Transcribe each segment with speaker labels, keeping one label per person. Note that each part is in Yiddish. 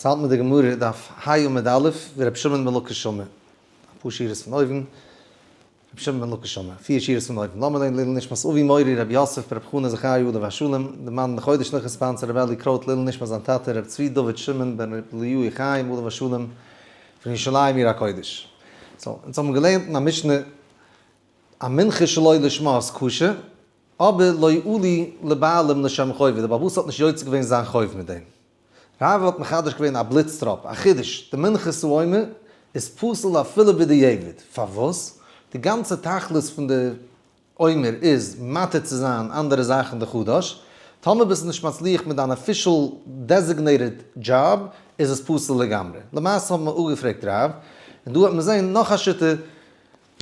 Speaker 1: ס'האלט מיט די גמרא דף ה עמוד א', ווי רבי שמעון בן לקיש אמר, אפאר שורות פון אויבן, רבי שמעון בן לקיש אמר, פיר שורות פון אויבן, לאמיר לערנען לעילוי נשמת אבי מורי רבי יוסף ברב חנא זכרי' עליו השלום, די מאן די חודש נאכן sponsor רבי אלי קרויט לעילוי נשמת זיין טאטע רבי צבי דוד שמעון בן רבי אליהו חיים עליו השלום פון ירושלים עיר הקודש. so, אונז האבן געלערנט אין א משנה א מנחה שלא לשמה איז כשר, אבער לא עלו לבעלים לשם חובה, דער בעל הבית האט נישט יוצא געווען זיין חוב מיט דעם. רב האט מחדש געווען א בליץ טראפ, א חידוש, די מנחת העומר איז פסול אפילו בדיעבד, פארוואס? די גאנצע תכלית פון די עומר איז מתיר צו זיין אנדערע זאכן די חדש, טאמער ביסטו נישט מצליח מיט דיין official designated job איז עס פסול לגמרי. למעשה האבן מיר אפגעפרעגט רב, און דא וועט מען זען נאך א שיטה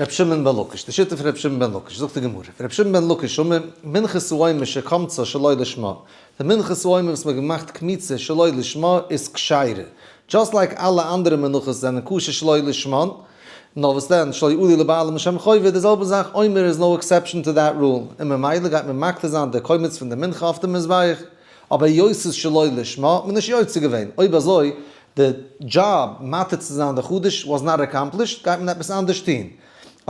Speaker 1: ר' שמעון בן לקיש, די שיטה פון ר' שמעון בן לקיש, זאגט די גמרא, ר' שמעון בן לקיש אמר, מנחת העומר שקמצה שלא לשמה, די מנחת העומר וואס מ'האט געמאכט קמיצה שלא לשמה איז כשרה, just like אלע אנדערע מנחות זענען כשר שלא לשמן, נאר וואס דען, שלא עלו לבעלים לשם חובה, די זעלבע זאך עומר איז no exception to that rule, און ממילא גייט מען מקטיר זיין די קומץ פון די מנחה אויף די מזבח, אבער היות ס'איז שלא לשמה האט מען נישט יוצא געווען, אויב אזוי די דזשאב מתיר צו זיין די חדש was not accomplished, גייט מען עפעס אנדערש טון.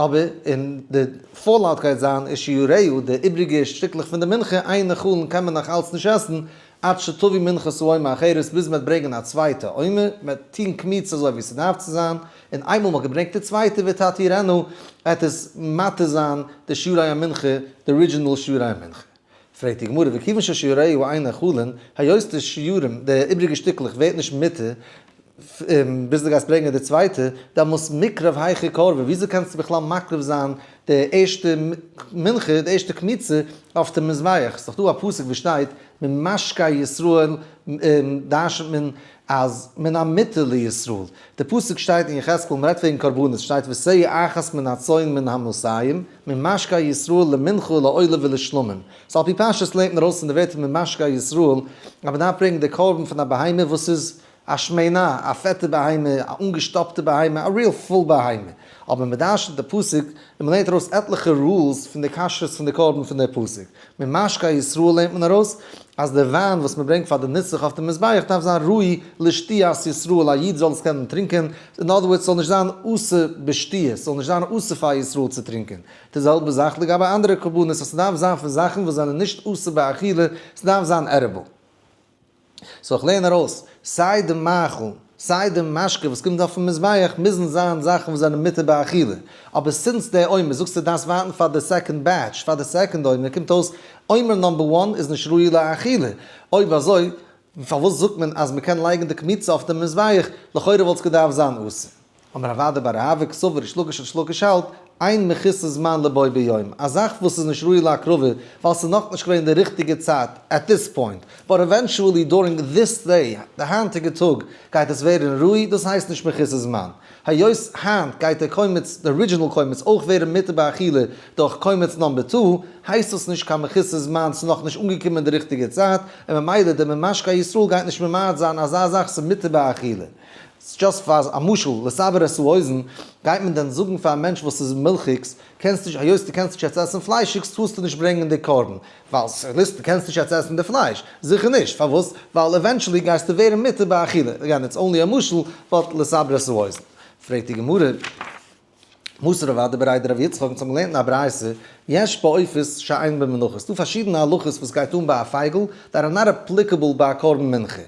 Speaker 1: אבער אין די fallout גייט זיין איז שיריה, די איבריגע שטיקלעך פון די מנחה, אין נאכלין קען מען נאך אלץ נישט עסן, עד שתביא מנחת העומר אחרת ביז מ'וועט ברענגען א צווייטע עומר, מ'וועט טון קמיצה אזוי ווי ס'דארף צו זיין, און איינמאל מ'האט געברענגט די צווייטע ותתירנה, וועט עס מתיר זיין די שירי המנחה, די original שירי המנחה. פרעגט די גמרא, וכיוון ששיריה אין נאכלין, היות די שירים, די איבריגע שטיקלעך ווערט נישט מותר ביז דו גייסט ברענגען די צווייטע, דעמאלס מיקרב היכי קרבה, וויאזוי קענסטו בכלל מקריב זיין די ערשטע מנחה, די ערשטע קמיצה, אויף די מזבח? ס'איז דאך דא א פסוק וואס שטייט ממשקה ישראל דרש'נט מען אז מן המותר לישראל, די פסוק שטייט אין יחזקאל מ'רעדט וועגן קרבנות שטייט ושה אחת מן הצאן מן המאתים ממשקה ישראל למנחה לעולה ולשלמים, so על פי פשטות לערנט מען ארויס פון די ווערטער ממשקה ישראל אז מ'דארף ברענגען די קרבן פון א בהמה וואס איז א שמנה, א פעטע בהמה, א אנגעשטאפטע בהמה, א real full בהמה. אבער מען דרש'נט די פסוק און מען לערנט ארויס עטליכע rules פון די כשרות פון די קרבן פון די פסוק. ממשקה ישראל לערנט מען ארויס אז די וויין וואס מען ברענגט פאר די נסך אויף די מזבח דארף זיין ראוי לשתיית ישראל, א איד זאל עס קענען טרינקען, in other words ס'זאל נישט זיין אסור בשתיה, ס'זאל נישט זיין אסור פאר ישראל צו טרינקען. די זעלבע זאך לגבי אנדערע קרבנות אז ס'דארף זיין פון זאכן וואס זענען נישט אסור באכילה, ס'דארף זיין edible. so איך לערן ארויס, סיי די מאכל, סיי די משקה וואס קומט אויפן מזבח מוזן זיין זאכן וואס זענען מותר באכילה. אבער since די עומר זאגסטו דארפסט ווארטן פאר די second batch, פאר די second עומר, קומט אויס עומר number one איז נישט ראוי לאכילה. אויב אזוי פארוואס זאגט מען אז מ'קען לייגן די קמיצה אויף די מזבח, לכאורה וואלט עס געדארפט זיין אסור. אמר רב אדא בר אהבה קסבר ריש לקיש ריש לקיש האלט, אין מחוסר זמן לבו ביום, א זאך וואס איז נישט ראוי להקרבה ווייל ס'איז נאכנישט געווען די ריכטיגע צייט at this point, but eventually during this day, די היינטיגע טאג, גייט עס ווערן ראוי, דאס הייסט נישט מחוסר זמן. היות היינט גייט דער קומץ, די original קומץ, אויך ווערן מותר באכילה דורך קומץ number two, הייסט דאס נישט קיין מחוסר זמן, ס'איז נאכנישט אנגעקומען די ריכטיגע צייט, און ממילא דער ממשקה ישראל גייט נישט ממעט זיין אזא זאך ס'איז מותר באכילה. just פאר א משל, לסבר את האוזן, גייט מען דען זאגן פאר א מענטש וואס איז מילכיגס, קענסט נישט, היות דו קענסט נישט יעצט עסן פליישיגס טארסטו נישט ברענגען די קרבן, ווייל ס'ליסט דו קענסט נישט יעצט עסן די פלייש, זיכער נישט, פארוואס? ווייל eventually גייסטו ווערן מותר באכילה, again it's only א משל, but לסבר את האוזן. פרעגט די גמרא. מתיב רב אדא בריה דרב יצחק, אונז האבן געלערנט אין א ברייתא, יש בעופות שאין במנחות, ס'דא פארשידענע הלכות וואס גייט אן ביי א פייגל, that are not applicable ביי א קרבן מנחה,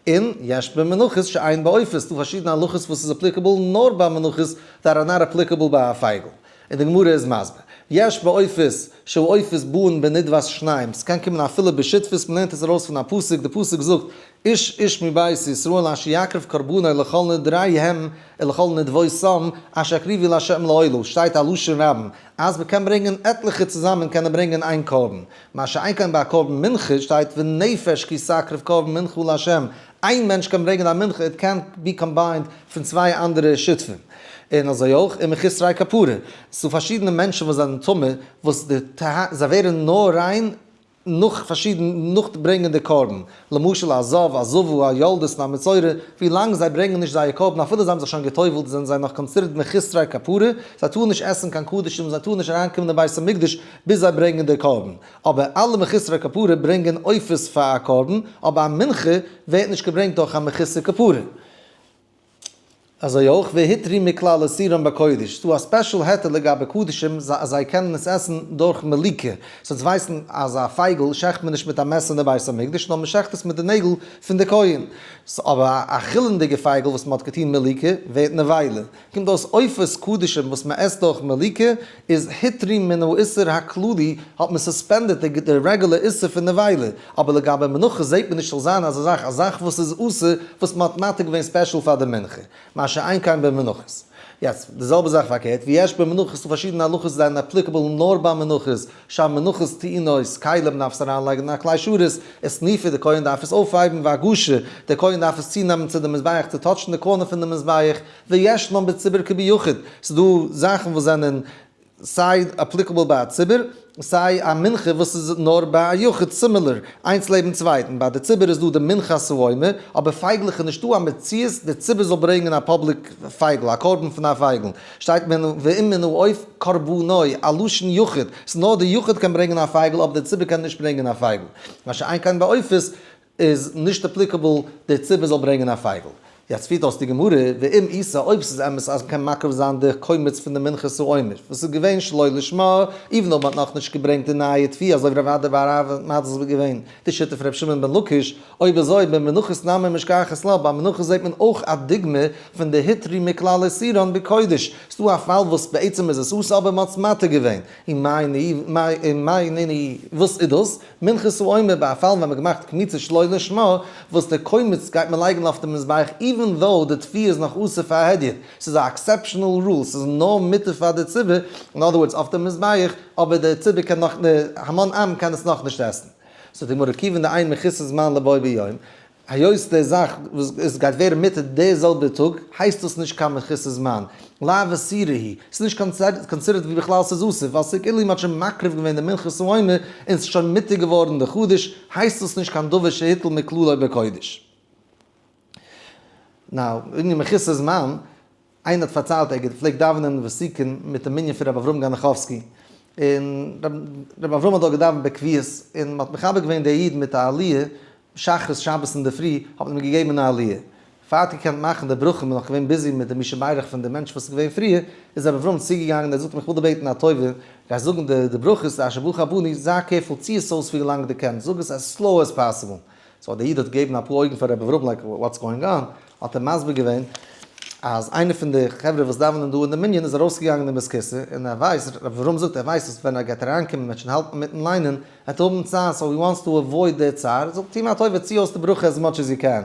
Speaker 1: און יש במנחות שאין בעופות, ס'דא פארשידענע הלכות וואס איז applicable נאר ביי מנחות, that are not applicable ביי א פייגל. און די גמרא איז מסביר, יש בעופות שהעופות באין בנדבת שניים, ס'קען קומען אפילו בשותפות, מ'לערנט עס ארויס פון א פסוק, די פסוק זאגט, איש איש מבית ישראל אשר יקריב קרבנו לכל נדריהם ולכל נדבותם אשר יקריבו לה' לעולה, שטייט א לשון רבים, אז מ'קען ברענגען עטליכע צוזאמען קענען ברענגען איין קרבן, מה שאין כן ביי א קרבן מנחה שטייט ונפש כי תקריב קרבן מנחה לה', איין מענטש קען ברענגען א מנחה, איט קענט בי קאמביינד פון צוויי אנדערע שותפים. און אזוי אויך אין מחוסרי כפרה, ס'דא פארשידענע מענטשן וואס זענען טמא וואס די זיי ווערן נאר ריין. נאך פארשידן נאך ברענגען די קרבן, למשל א זב, א זבה, א יולדת און א מצורע, ווי לאנג זיי ברענגען נישט זייער קרבן אפילו זיי האבן זיך שוין גע'טובל'ט זענען זיי נאך considered מחוסרי כפרה, זיי טארן נישט עסן קיין קדשים, זיי טארן נישט אריינקומען אין בית המקדש ביז זיי ברענגען די קרבן. אבער אלע מחוסרי כפרה ברענגען עופות פאר א קרבן, אבער א מנחה ווערט נישט געברענגט דורך א מחוסר כפרה. אזוי אויך והותרו מכלל איסורן בקודש, ס'דא א special היתר לגבי קדשים אז זיי קענען עס עסן דורך מליקה, so אונז ווייסן אז א פייגל שעכט מען נישט מיט א מעסער אין די בית המקדש נאר מען שעכט עס מיט די נעגל פון די כהן, so אבער א חולין'דיגע פייגל וואס מען האט געטון מליקה ווערט נבילה, קומט אויס עופות קדשים וואס מען עסט דורך מליקה איז הותרו מן האיסור הכללי האט מען suspended די רעגולער איסור פון נבילה, אבער לגבי מנחה זעהט מען נישט זאל זיין אזא זאך א זאך וואס איז אסור וואס מען האט מתיר געווען special פאר די מנחה, מה שאין כן במנחות. יעצט די זעלבע זאך פארקערט, ויש במנחות ס'דא פארשידענע הלכות וואס זענען applicable נאר ביי מנחות, שהמנחות טעונות כלים דארף עס אריינלייגן אין א כלי שרת, ותנופה די כהן דארף עס אויפהייבן והגשה, די כהן דארף עס צונעמען צו די מזבח צו touch ן די corner פון די מזבח, וישנם בציבור כביחיד, ס'איז דא זאכן וואס זענען סיי applicable ביי א ציבור, סיי א מנחה וואס איז נאר ביי א יחיד, similar, איינס לעבן צווייטן, ביי די ציבור איז דא די מנחת העומר, אבער פייגלעך איז נישטא א מציאות די ציבור זאל ברענגען א public פייגל, א קרבן פון א פייגל, שטייט ואם מן העוף קרבנו, א לשון יחיד, ס'איז נאר די יחיד קען ברענגען א פייגל אבער די ציבור קען נישט ברענגען א פייגל, מה שאין כן ביי עופות איז נישט applicable די ציבור זאל ברענגען א פייגל. יעצט פירט אויס די גמרא, ואם איתא אויב ס'איז אמת אז מ'קען מקריב זיין די קומץ פון די מנחת העומר וואס איז געווען שלא לשמה, even אויב מ'האט נאכנישט געברענגט די נייע תבואה אזוי ווי רב אדא בר אהבה האט מסביר געווען די שיטה פון רבי שמעון בן לקיש, אויב אזוי במנחות נמי משכחת לה, ביי מנחות זעט מען אויך א דוגמא פון די הותרו מכלל איסורן בקודש, ס'דא א פאל וואס בעצם איז עס אסור אבער מ'האט עס מתיר געווען, און מאי נינהו וואס איז דאס? מנחת העומר ביי א פאל ווען מ'האט געמאכט קמיצה שלא לשמה, וואס די קומץ גייט מען לייגן אויף די מזבח even though די תבואה איז נאך אסור פאר א הדיוט, ס'איז א exceptional rule, ס'איז נאר מותר פאר די ציבור, אין other words אויף די מזבח, אבער די ציבור קען נאך, די המון עם קען עס נאכנישט עסן. זאגט די גמרא כיוון דאין מחוסר זמן לבו ביום, היות די זאך וואס עס גייט ווערן מותר די זעלבע טאג, הייסט דאס נישט קיין מחוסר זמן, לאו איסורא הוא, ס'איז נישט considered ווי בכלל ס'איז אסור, ווייל ס'איז כאילו מ'האט שוין מקריב געווען די מנחת העומר און ס'איז שוין מותר געווארן די חדש, הייסט דאס נישט קיין דבר שהוטל מכללו בקודש. Now, וועגן מחוסר זמן, איינער האט פארציילט ער פלעגט דאווענען ותיקין מיט די מנין פון רבי אברהם גאנעכאווסקי, און רבי אברהם האט דארט געדאווענט בקביעות, און מען האט מכבד געווען דער איד מיט א עליה, שחרית שבת אינדערפרי האט מען אים געגעבן א עליה, פאר האט געקענט מאכן די ברכה, מען איז נאך געווען busy מיט די מי שברך פון די מענטש וואס איז געווען פריער, איז רבי אברהם צוגעגאנגען און ער זאגט אים איך וויל דיר בעטן א טובה, גיי זאגן די ברכות, אשר בחר בנו, זיי careful, צי עס אויס ווי לאנג דו קענסט, זאג עס as slow as possible. So דער איד האט געגעבן אפאר אויגן פאר רבי אברהם like what's going on, האט ער מסביר געווען אז איינער פון די חברה וואס דאווענען דא אין די מנין איז ארויסגעגאנגען אין בית כסא און ער ווייסט, רבי אברהם זאגט ער ווייסט אז ווען ער גייט אריינקומען מען וועט שוין האלטן אינמיטן ליינען, ער וועט האבן צער so he wants to avoid די צער, זאגט טו מיר א טובה צי אויס די ברכה as much as you can.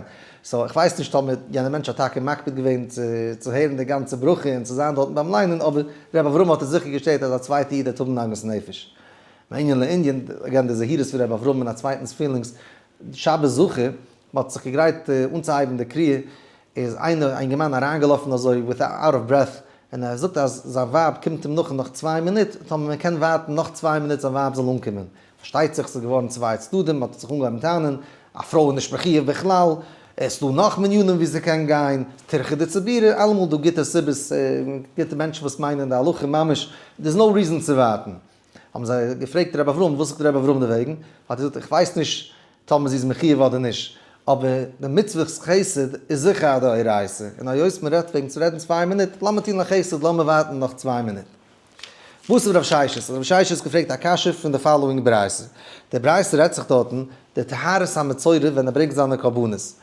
Speaker 1: So איך ווייס נישט טאמער יענער מענטש האט טאקע מקפיד געווען צו הערן די גאנצע ברכה און צו זיין דארטן ביים ליינען אבער רבי אברהם האט עס זיכער געשטערט אז א צווייטע איד וועט האבן עגמת נפש. מענין לענין, again די זהירות פון רבי אברהם און א צווייטנס feelings, שבת זכור, מען האט זיך געגרייט אנצוהייבן די קריאה, איז איינער א אינגערמאן אריינגעלאפן אזוי with out of breath, און ער זאגט אז זיין ווייב קומט אים נאך אין נאך 2 מינוט, טאמער מען קען ווארטן נאך 2 מינוט זיין ווייב זאל אנקומען. פארשטייט זיך ס'איז געווארן צוויי צדדים, מען האט זיך אנגעהויבן טענה'ן, א פרוי איז נישט מחיוב בכלל, עס איז דא נאך מנינים ווי זי קען גיין, טירחא דציבורא, אלעמאל דא גוטע סיבות, גוטע מענטשן וואס מיינען די הלכה ממש, there's no reason צו ווארטן. האבן זיי געפרעגט רבי אברהם, וואס זאגט רבי אברהם דערוועגן? האט ער געזאגט, איך ווייס נישט טאמער זי איז מחיוב אדער נישט, אבער די מצוות חסד איז זיכער א דאורייתא, און היות מען רעדט וועגן צו רעדן 2 מינוט, לאמיר טון א חסד, לאמיר ווארטן נאך 2 מינוט. וואס איז רב ששת? רב ששת געפרעגט א קשיא פון די following ברייתא. די ברייתא רעדט זיך דארטן, די טהרת המצורע ווען ער ברענגט זיינע קרבנות.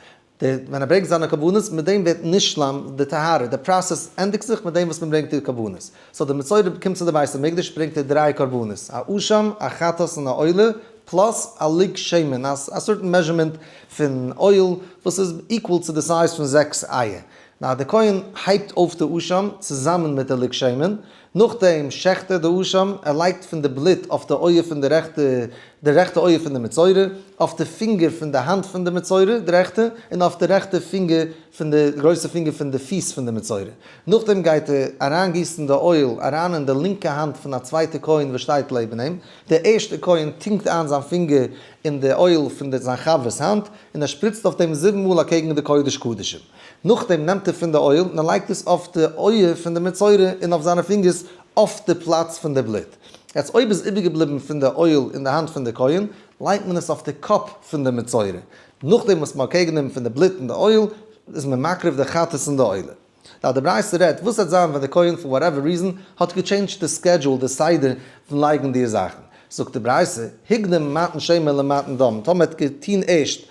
Speaker 1: ווען ער ברענגט זיינע קרבנות, מיט דעם ווערט נשלם די טהרה, די process ענדיגט זיך מיט דעם וואס מען ברענגט די קרבנות. So די מצורע קומט צו די בית המקדש ברענגט ער דריי קרבנות, א אשם, א חטאת און א עולה, plus א לוג שמן, א certain measurement פון oil וואס איז equal צו די size פון זעקס אייער. Now די כהן הייבט אויף די אשם צוזאמען מיט די לוג שמן, נאכדעם שעכט ער די אשם, ער לייגט פון די בלוט אויף די אויער פון די רעכטע, די רעכטע אויער פון די מצורע, אויף די פינגער פון די האנט פון די מצורע, די רעכטע, און אויף די רעכטע פינגער פון די גרויסע פינגער פון די פיס פון די מצורע. נאכדעם גייט ער אריינגיסן די אויל אריין אין די לינקע האנט פון א צווייטע כהן וואס שטייט לעבן אים, דער ערשטער כהן טונקט איין זיין פינגער אין די אויל פון די זיין חבר'ס האנט, און ער שפריצט אויף דעם זיבן מאל אקעגן די קודש קדשים. נאכדעם נעמט ער פון די אויל און ער לייגט עס אויף די אויער פון די מצורע און אויף זיינע פינגערס אויף די פלאץ פון די בלוט. יעצט אויב איז איבערגעבליבן פון די אויל אין די האנט פון די כהן, לייגט מען עס אויף די קאפ פון די מצורע. נאכדעם וואס מען האט אקעגנעמען פון די בלוט און די אויל, איז מען מקריב די חטאת און די עולה. נאר די ברייתא רעדט וואס וועט זיין ווען די כהן for whatever reason האט געטשעינדזשט די schedule די סדר פון לייגן די זאכן. זאגט די ברייתא, הקדים מתן שמן למתן דם, טאמער האט געטון ערשט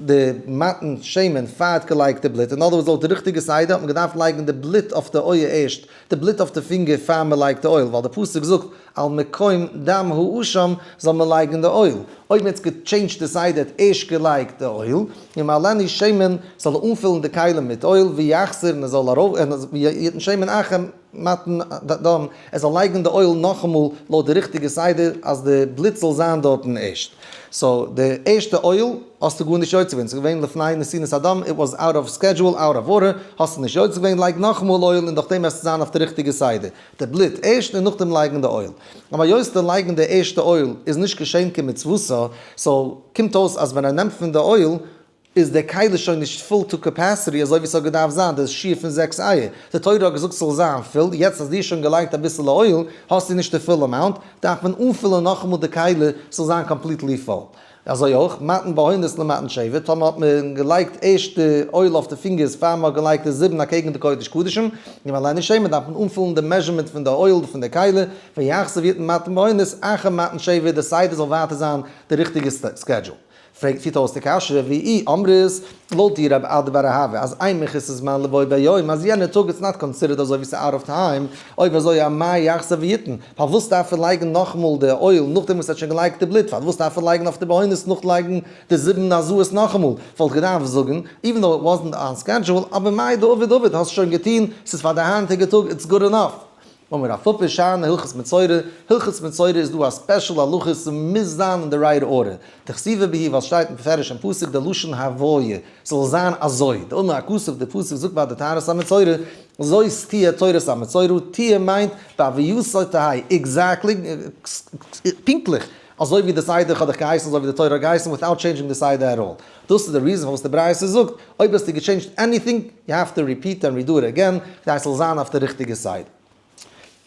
Speaker 1: די מתן שמן פאר האט געלייגט די בלוט, אין other words לויט די ריכטיגע סדר האט מען געדארפט לייגן די בלוט אויף די אויער ערשט, די בלוט אויף די פינגער פאר מען לייגט די אויל, ווייל די פסוק זאגט על מקום דם האשם זאל מען לייגן די אויל, אויב מען האט געטשעינדזשט די סדר האט ערשט געלייגט די אויל, ימלאנו שמן זאל ער אנפילן די כלים מיט אויל, ויחזיר און ער זאל ארויף, ויתן שמן אחר מתן דם, ער זאל לייגן די אויל נאכאמאל לויט די ריכטיגע סדר אז די בלוט זאל זיין דארטן ערשט. so די ערשטע אויל האסטו גארנישט יוצא געווען, ס'איז געווען לפני נתינת הדם, it was out of schedule, out of order, האסטו נישט יוצא געווען, לייג נאכאמאל אויל און דורכדעם וועסטו זיין אויף די ריכטיגע סדר. די בלוט ערשט און נאכדעם לייגן די אויל. אבער היות די לייגן די ערשטע אויל איז נישט געשען כמצוותו, so קומט אויס אז ווען ער נעמט פון די אויל איז די כלי שוין נישט full to capacity אזוי ווי ס'האט געדארפט זיין, די שיעור פון זעקס אייער. די תורה האט געזאגט ס'זאל זיין פול, יעצט אז דו האסט שוין געלייגט אביסעלע אויל האסטו נישט די full amount, דארף מען אנפילען נאכאמאל די כלי ס'זאל זיין completely full. אזוי אויך, מתן בהונות למתן שבר, טאמער האט מען געלייגט ערשט די אויל אויף די פינגערס פאר מען האט געלייגט די זיבן אקעגן די קודש קדשים, ימלאנו שמן דארף מען אנפילן די measurement פון די אויל פון די כלי, ויחזור ויתן מתן בהונות אחר מתן שבר, די סדר זאל ווייטער זיין די ריכטיגע schedule. פרעגט פירט אויס די קשיא, ואי אמרת, לויט דיר רב אדא בר אהבה, אז אין מחוסר זמן לבוא ביום, אז יענער טאג איז not considered אזוי ווי ס'איז out of time, אויב אזוי אמאי יחזור ויתן, פארוואס דארף ער לייגן נאכאמאל די אויל נאכדעם וואס ער האט שוין געלייגט די בלוט, פארוואס דארף ער לייגן אויף די בהונות נאך לייגן די זיבן הזאות נאכאמאל, וואלט געדארפט זאגן, even though it wasn't on schedule, אבער מאי דעביד עביד, האסט שוין געטון, ס'איז פאר די היינטיגע טאג, it's good enough. אמר רב פפא שאני הלכות מצורע, הלכות מצורע איז דא א special הלכה ס'מוז זיין אין די right order, דכתיבא בהו ווייל ס'שטייט מפורש אין פסוק די לשון הוויה ס'זאל זיין אזוי, דאמר הכתוב די פסוק זאגט ביי די טהרת המצורע זאת תהיה תורת המצורע, תהיה מיינט בהווייתו תהא, exactly, פונקטליך, אזוי ווי די סדר האט דיך געהייסן אזוי ווי די תורה האט געהייסן without changing די סדר at all. דאס איז די reason פארוואס די ברייתא זאגט אויב האסטו געטשעינדזשט anything you have to repeat and redo it again כדי ס'זאל זיין אויף די ריכטיגע סדר.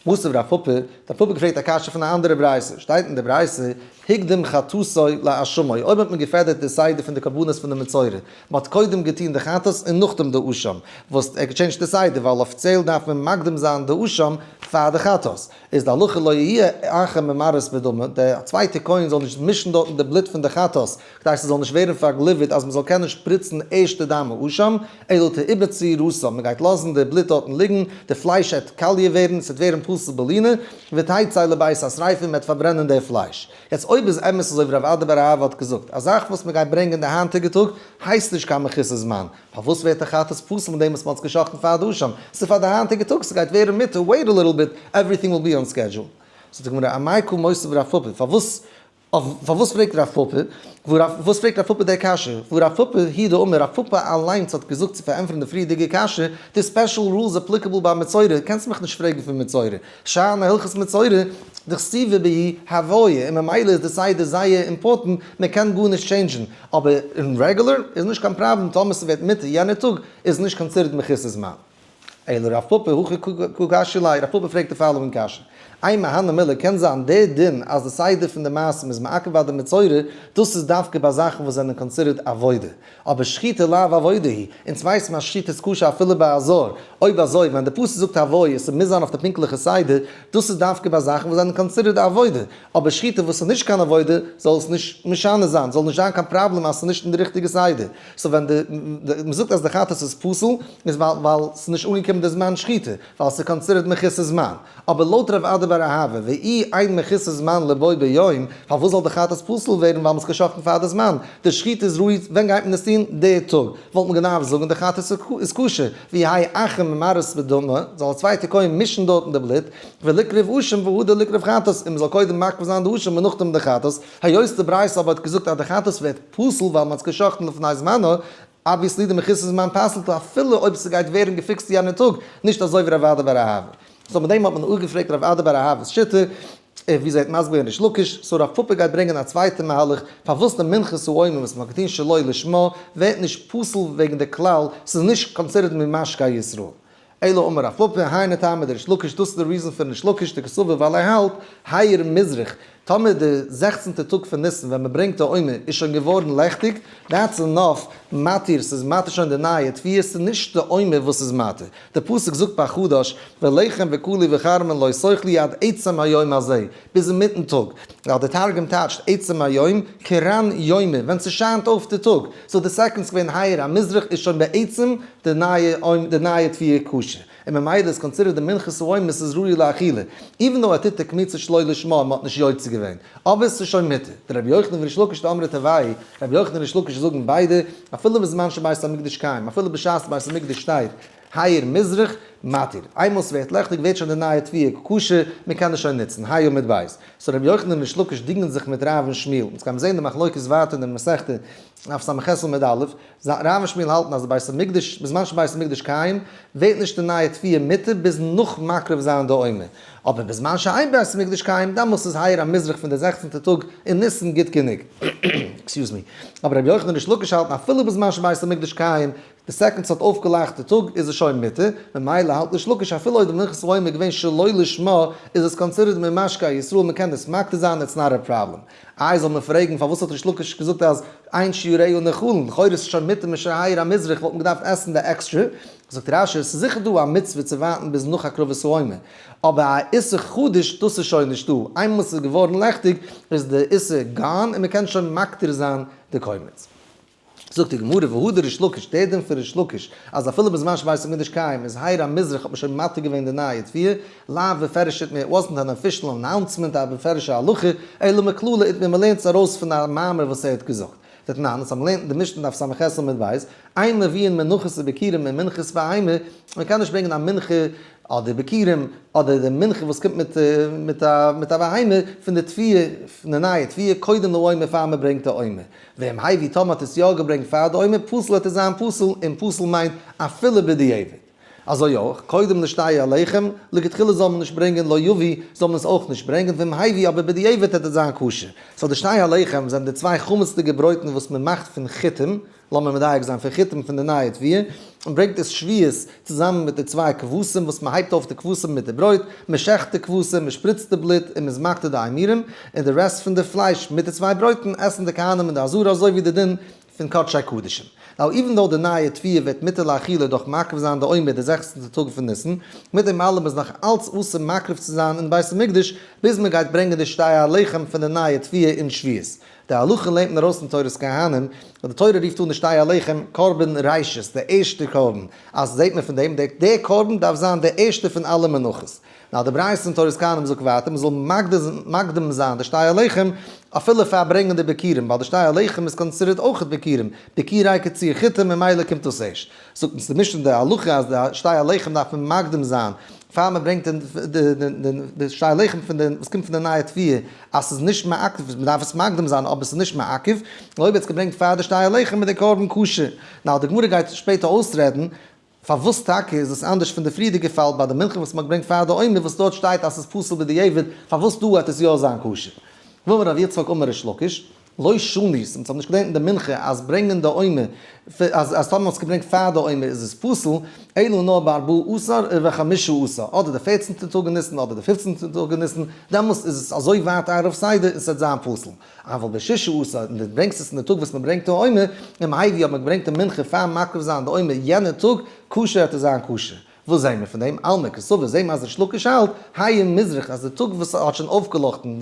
Speaker 1: מתיב רב פפא, רב פפא געפרעגט א קשיא פון א אנדערע ברייתא, שטייט אין די ברייתא, הקדים חטאתו לאשמו, אויב האט מען געפעדערט די סדר פון די קרבנות פון די מצורע, מען האט קודם געטון די חטאת און נאכדעם די אשם, וואס ער האט געטשעינדזשט די סדר, ווייל אפיציעל דארף מען מקדים זיין די אשם פאר די חטאת, איז די הלכה לא יהיה אחר ממרס בדמו, דער צווייטער כהן זאל נישט מישן דארטן די בלוט פון די חטאת, כדי ס'זאל נישט ווערן פארגליווערט אז מ'זאל קענען שפריצן ערשט די דם האשם, אלא תעובר צורתה, מ'גייט לאזן די בלוט דארטן ליגן, די פלייש עט קאליע ווערן, ס'עט ווערן פסול בלינה, ותצא לבית השריפה, מ'עט פארברענען די פלייש. יעצט אויב איז אמת אזוי ווי רב אדא בר אהבה האט געזאגט, א זאך וואס מ'גייט ברענגען די היינטיגע טאג הייסט נישט קיין מחוסר זמן, פארוואס ווערט די חטאת פסול מיט דעם וואס מ'האט עס גע'שחט'ן פאר די אשם? ס'איז פאר די היינטיגע טאג, ס'גייט ווערן מותר, wait a little bit, everything will be on schedule. זאגט די גמרא, אמאי קא מותיב רב פפא, פארוואס פארוואס פרעגט רב פפא? וואס פרעגט רב פפא די קשיא? והא רב פפא הוא דאמר, רב פפא אליינס האט געזאגט צו פארענטפערן די פריערדיגע קשיא, די special rules applicable ביי מצורע, קענסט מיך נישט פרעגן פון מצורע, שאני הלכות מצורע, דכתיבא בהו הוויה, און ממילא איז די סדר זייער important, מען קען גארנישט טשעינדזשן, אבער אין רעגולער איז נישט קיין פראבלעם טאמער ס'ווערט מותר יענער טאג איז נישט considered מחוסר זמן. אלא רב פפא הכי קא קשיא ליה, רב פפא פרעגט די following קשיא, אימא הני מילי קען זיין דער דין אז די סדר פון די מעשים איז מעכב ביי די מצורע, דאס איז דווקא ביי זאכן וואס זענען considered עבודה, אבער שחיטה לאו עבודה היא, אונז ווייסן אז שחיטה איז כשר אפילו ביי א זר, אויב אזוי ווען די פסוק זאגט הוויה ס'מוז זיין אויף די פונקטליכע סדר, דאס איז דווקא ביי זאכן וואס זענען considered עבודה, אבער שחיטה וואס איז נישט קיין עבודה זאל עס נישט משנה זיין, זאל נישט זיין קיין פראבלעם אז ס'איז נישט אין די ריכטיגע סדר. so ווען די מ'זאגט אז די חטאת איז פסול איז ווייל ווייל ס'איז נישט אנגעקומען די זמן שחיטה, ווייל ס'איז considered מחוסר זמן. אבער לויט רב אדא בר בר אהבה, ואי אין מחוסר זמן לבו ביום, פארוואס זאל די חטאת פסול ווערן ווייל מ'האט עס געשאכטן פאר די זמן? די שחיטה איז ראוי, ווען גייט מען עס טון? די טאג. וואלט מען געדארפט זאגן די חטאת איז כשר, ויהא אחר ממרס בדמה, זאל א צווייטער כהן מישן דארטן די בלוט, ולקרב אשם והדר לקרב חטאת, און מ'זאל קודם מקריב זיין די אשם און נאכדעם די חטאת, היות די ברייתא אבער האט געזאגט אז די חטאת ווערט פסול ווייל מ'האט עס געשאכטן לפני זמנו, obviously די מחוסר זמן פסל'ט אפילו אויב ס'גייט ווערן געפיקסט יענע טאג, נישט אזוי ווי רב אדא בר אהבה. so מיט דעם האט מען אפגעפרעגט רב אדא בר אהבה'ס שיטה, ווי זי האט מסביר געווען ריש לקיש, so רב פפא גייט ברענגען א צווייטע מהלך פארוואס די מנחת העומר וואס מ'האט געטון שלא לשמה ווערט נישט פסול וועגן די כלל ס'איז נישט considered ממשקה ישראל. אלא אמר רב פפא, היינו טעמא דריש לקיש, דאס איז די reason פון ריש לקיש דקסבר ווייל ער האלט, האיר מזרח, טאמער די זעכצנטע טאג פון ניסן ווען מען ברענגט די עומר איז שוין געווארן לעכטיג, that's enough, מתיר, ס'איז מתיר שוין די נייע תבואה, ס'איז נישט די עומר וואס איז מתיר. די פסוק זאגט ביי חדש, ולחם וקלי וכרמל לא תאכלו עד עצם היום הזה, ביז אינמיטן טאג, ווייל די תרגום טייטשט עצם היום, כרן יומא, ווען ס'שיינט אויף די טאג, so די second ס'געווען האיר המזרח איז שוין בעצם די נייע די נייע תבואה כשר, און ממילא איז considered די מנחת העומר ס'איז ראוי לאכילה, even though ער טוט די קמיצה שלא לשמה און מ'האט נישט יוצא געווען, אבער ס'איז שוין מותר. דרבי יוחנן וריש לקיש דאמרי תרוייהו, רבי יוחנן און ריש לקיש זאגן ביידע, אפילו בזמן שבית המקדש קיים, אפילו בשעת בית המקדש שטייט, האיר מזרח, מתיר. איינמאל ס'ווערט לעכטיג ווערט שוין די נייע תבואה כשר, מ'קען עס שוין נוצן, ה' עמוד בית. so רבי יוחנן און ריש לקיש דינגען זיך מיט רב און שמואל. אונז גיימיר זעהן די מחלוקת ווייטער אין די מסכתא אויף ס"ח עמוד א'. רב און שמואל האלטן אז די בית המקדש, בזמן שבית המקדש קיים, ווערט נישט די נייע תבואה מותר ביז נאך מקריב זיין די עומר. אבער בזמן שאין בית המקדש קיים, דאמאלס איז האיר המזרח פון די זעכצנטע טאג אין ניסן גוט גענוג. excuse me. אבער רבי יוחנן און ריש לקיש האלטן אפילו בזמן שבית המקדש קיים, די second ס'האט אויפגעלייכט די טאג איז עס שוין מותר, ממילא האלט ריש לקיש אפילו אויב די מנחת העומר איז געווען שלא לשמה איז עס considered ממשקה ישראל מ'קען עס מקטיר זיין it's not a problem. איי זאל מען פרעגן פארוואס האט ריש לקיש געזאגט אז אין שיריה נאכלין, לכאורה איז עס שוין מותר משהאיר המזרח וואלט מען געדארפט עסן די עקסטרע, זאגט רשי עס איז זיכער דא א מצוה צו ווארטן ביז נאך הקרבת העומר, אבער א איסור חדש דאס איז שוין נישטא, איינמאל עס איז געווארן לעכטיג איז די איסור gone און מ'קען שוין מקטיר זיין די קומץ. זאגט די גמרא והא דריש לקיש, דער דין פון ריש לקיש אז אפילו בזמן שבית המקדש קיים איז האיר המזרח האט מען שוין מתיר געווען די נייע תבואה, לאו בפירוש איתמר, it wasn't an official announcement א בפירוש'ע הלכה, אלא מכללא איתמר מ'לערנט עס ארויס פון א מאמר וואס ער האט געזאגט. דתנן, אונז האבן געלערנט אין די משנה דף ס"ח עמוד ב', אין מביאין מנחות וביכורים ממנחת בהמה, מ'קען נישט ברענגען א מנחה אדער ביכורים, אדער די מנחה וואס קומט מיט מיט א מיט א בהמה פון די תבואה, פון די נייע תבואה, קודם לעומר פאר מ'ברענגט די עומר. ואם הביא טאמער האט עס יא געברענגט פאר די עומר פסול וועט עס זיין פסול, און פסול מיינט אפילו בדיעבד. אזוי אויך, קודם לשתי הלחם, לכתחילה זאל מען נישט ברענגען לא יביא, זאל מען עס אויך נישט ברענגען, ואם הביא אבער בדיעבד וועט עס זיין כשר. so די שתי הלחם זענען די צוויי חמצ'דיגע ברויטן וואס מען מאכט פון חיטים, לאמיר מדייק זיין פון חיטים פון די נייע תבואה, און ברענגט עס שבועות צוזאמען מיט די צוויי כבשים וואס מען הייבט אויף די כבשים מיט די ברויט, מען שעכט די כבשים, מען שפריצט די בלוט און מען איז מקטיר די אימורים, און די רעסט פון די פלייש מיט די צוויי ברויטן עסן די כהנים אין די עזרה אזוי ווי די דין פון קדשי קדשים. now even though די נייע תבואה ווערט מותר לאכילה דורך מקריב זיין די עומר די זעכצנטע טאג פון ניסן, מיט דעם אלעם איז נאך אלץ אסור מקריב צו זיין אין בית המקדש ביז מען גייט ברענגען די שתי הלחם פון די נייע תבואה אין שבועות. די הלכה לערנט מען ארויס פון תורת כהנים, אז די תורה רופט אן די שתי הלחם קרבן ראשית, די ערשטע קרבן, אז זעט מען פון דעם, דער קרבן דארף זיין דער ערשטער פון אלע מנחות. נאר די ברייתא אין תורת כהנים זאגט ווייטער, מען זאל מקדים זיין די שתי הלחם אפילו פאר ברענגען די ביכורים, ווייל די שתי הלחם איז considered אויכעט ביכורים, ביכורי קציר חיטים ממילא קומט דאס ערשט. זאגט אונז די משנה די הלכה אז די שתי הלחם דארף מען מקדים זיין פאר מען ברענגט די שתי הלחם פון די וואס קומט פון די נייע תבואה אז ס'איז נישט מעכב, מען דארף עס מקדים זיין אבער ס'איז נישט מעכב, אויב האט עס געברענגט פאר די שתי הלחם איז די קרבן כשר. now די גמרא גייט שפעטער אויסרעדן פארוואס טאקע איז עס אנדערש פון די פריערדיגע פאל ביי די מנחה וואס מען האט געברענגט פאר די עומר וואס דארט שטייט אז ס'איז פסול בדיעבד, פארוואס דא וועט עס יא זיין כשר? ואמר רב יצחק אמר ריש לקיש, לא שנו, אונז האבן נישט געלערנט אין די מנחה אז ברענגען די עומר, אז אז טאמער מ'האט עס געברענגט פאר די עומר איז עס פסול, אלא נאר בארבעה עשר ובחמשה עשר, אדער די פערצנטע טאג אין ניסן אדער די פופצנטע טאג אין ניסן, דעמאלס איז עס אזוי ווייט ערב סדר און ס'וועט זיין פסול. אבל בששה עשר, און דו ברענגסט עס אין די טאג וואס מ'ברענגט די עומר, אם הביא האט מען געברענגט די מנחה פאר מקריב זיין די עומר יענע טאג, כשר וועט עס זיין כשר. וואס זעהן מיר פון דעם? אלמא קסבר, זעהן מיר אז ריש לקיש האלט, האיר מזרח, אז די טאג וואס האט שוין אויפגעלויכטן,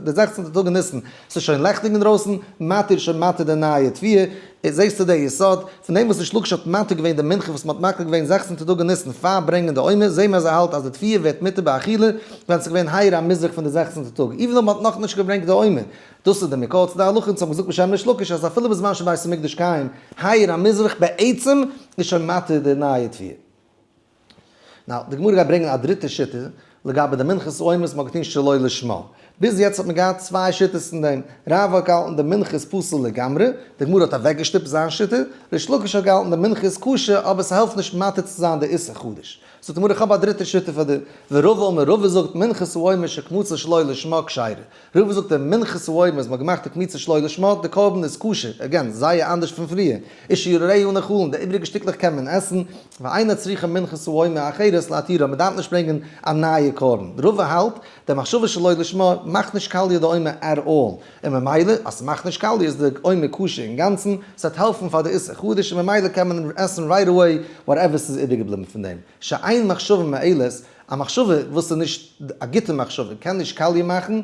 Speaker 1: די זעכצנטע טאג אין ניסן, ס'איז שוין לעכטיג אינדרויסן, מתיר שוין מתיר די נייע תבואה. זעהסטו די יסוד פון דעם וואס ריש לקיש האט מתיר געווען די מנחה וואס מ'האט מקריב געווען זעכצנטע טאג אין ניסן פאר ברענגען די עומר, זעהן מיר אז ער האלט אז די תבואה ווערט מותר באכילה ווען ס'איז געווען האיר המזרח פון די זעכצנטע טאג, even though מ'האט נאכנישט געברענגט די עומר. דאס איז די מקור צו די הלכה, אונז האבן געזאגט בשם ריש לקיש אז אפילו בזמן שבית המקדש קיים האיר המזרח בעצם איז שוין מתיר די נייע תבואה. Now, די גמרא גייט ברענגען א דריטע שיטה לגבי די מנחת העומר וואס מ'האט געטון שלא לשמה. ביז יעצט האט מען געהאט צוויי שיטות אין דעם. רב האט געהאלטן די מנחה איז פסול לגמרי, די גמרא האט אוועקגעשטופט זיין שיטה. ריש לקיש האט געהאלטן די מנחה איז כשר אבער ס'העלפט נישט מתיר צו זיין די איסור חדש. זאגט די גמרא איך האב א דריטע שיטה פאר דיר. ורבא אמר רבא זאגט מנחת העומר שקמצה שלא לשמה כשרה. רבא זאגט די מנחת העומר אז מ'האט געמאכט די קמיצה שלא לשמה, די קרבן איז כשר, again, זייער אנדערש פון פריער, ושיריה נאכלין, די איבריגע שטיקלעך קען מען עסן, ואינה צריכה מנחת העומר אחרת להתירה, מ'דארף נישט ברענגען א נייע קרבן. רבא האלט, די מחשבה שלא לשמה מאכט נישט קאליע די עומר at all, און ממילא אז ס'מאכט נישט קאליע איז די עומר כשר אינגאנצן, ס'וועט העלפן פאר די איסור חדש און ממילא קען מען עסן right away whatever ס'איז איבערגעבליבן פון דעם, שאין מחשבה מועלת, א מחשבה וואס איז נישט א גוטע מחשבה קען נישט קאליע מאכן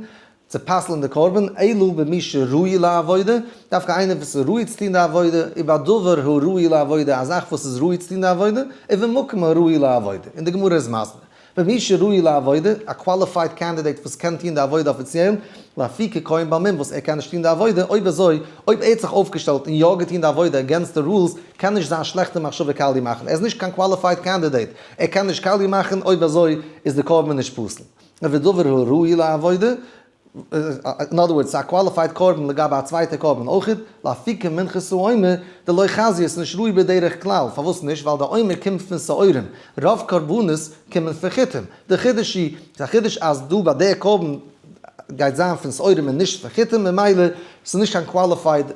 Speaker 1: צו פסל'ן די קרבן, אלא במי שראוי לעבודה, דווקא איינער וואס איז ראוי צו טון די עבודה, ובדבר הראוי לעבודה, א זאך וואס איז ראוי צו טון די עבודה, ובמקום הראוי לעבודה, און די גמרא איז מסביר, במי שראוי לעבודה, א qualified candidate וואס קען טון די עבודה אפיציעל, לאפוקי כהן בעל מום וואס ער קען נישט טון די עבודה, אויב אזוי, אויב ער האט זיך אויפגעשטעלט און יא געטון די עבודה against די rules, קען נישט זיין שלעכטע מחשבה קאליע מאכן, ער איז נישט קיין qualified candidate, ער קען נישט קאליע מאכן, אויב אזוי איז די קרבן נישט פסול. ודבר הראוי לעבודה, אין other words, ס'איז א qualified קרבן לגבי א צווייטע קרבן אויכעט, לאפוקי מנחת העומר, דלא חזיא, ס'איז נישט ראוי בדרך כלל, פארוואס נישט? ווייל די עומר קומט פון שעורים, רוב קרבנות קומען פון חיטים, די חידוש איז, ס'איז א חידוש אז דא ביי די קרבן גייט זיין פון שעורים און נישט פון חיטים, ממילא ס'איז נישט קיין qualified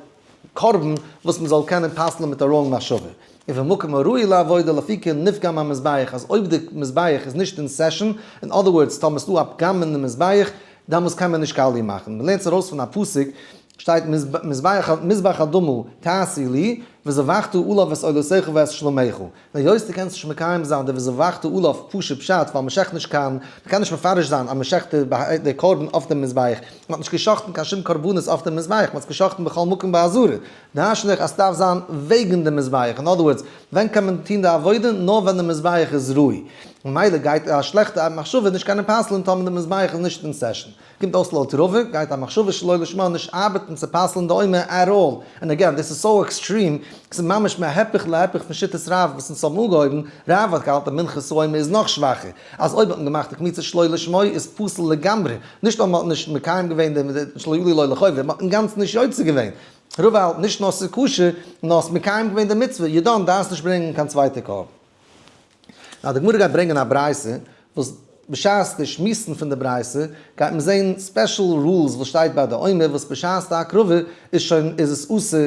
Speaker 1: קרבן וואס מ'זאל קענען פסל'ן מיט א wrong מחשבה. ובמקום הראוי לעבודה לאפוקי נפגם המזבח אז אויב די מזבח איז נישט אין session, אין other words טאמער ס'דא א פגם אין די מזבח, דאמאלס קען מען נישט קאליע מאכן. מ'לערנט עס ארויס פון א פסוק, שטייט מזבח אדמה תעשי לי, וזבחת עליו את עולותיך ואת שלמיך. היות דו קענסט נישט מקיים זיין די וזבחת עליו פשוט פשט ווייל מ'שעכט נישט קיין, מ'קען נישט מפרש זיין אז מ'שעכט די קרבן אויף דעם מזבח, מ'האט נישט געשחט'ן קיין שום קרבנות אויף דעם מזבח, מ'האט עס געשחט'ן בכל מקום בעזרה. דרש'ן איך אז ס'דארף זיין וועגן די מזבח, אין other words, ווען קען מען טון די עבודה? נאר ווען די מזבח איז ראוי. ממילא גייט א שלעכטע מחשבה נישט קענען פסל'ן טאמער די מזבח איז נישט אין session. קומט אויס לויט רבא גייט א מחשבה שלא לשמה נישט ארבעטן צו פסל'ן די עומר at all, און again דאס איז so extreme, ס'איז ממש מהיפך להיפך פון שיטת רב וואס אונז האבן אנגעהויבן, רב האט געהאלטן מנחת העומר איז נאך שוואכער, אז אויב האט מען געמאכט די קמיצה שלא לשמה איז פסול לגמרי, נישט נאר מ'האט נישט מקיים געווען די שלא עלו לו לחובה, מ'האט אינגאנצן נישט יוצא געווען. רבא האלט נישט נאר ס'איז כשר, נאר האסט מקיים געווען די מצוה, you done, דארפסט נישט ברענגען קיין צווייטע קרבן. Now די גמרא גייט ברענגען א ברייתא, וואס בשעת די שמועסן פון די ברייתא, גייט מען זען special rules וואס שטייט ביי די עומר, וואס בשעת די הקרבה איז שוין איז עס אסור,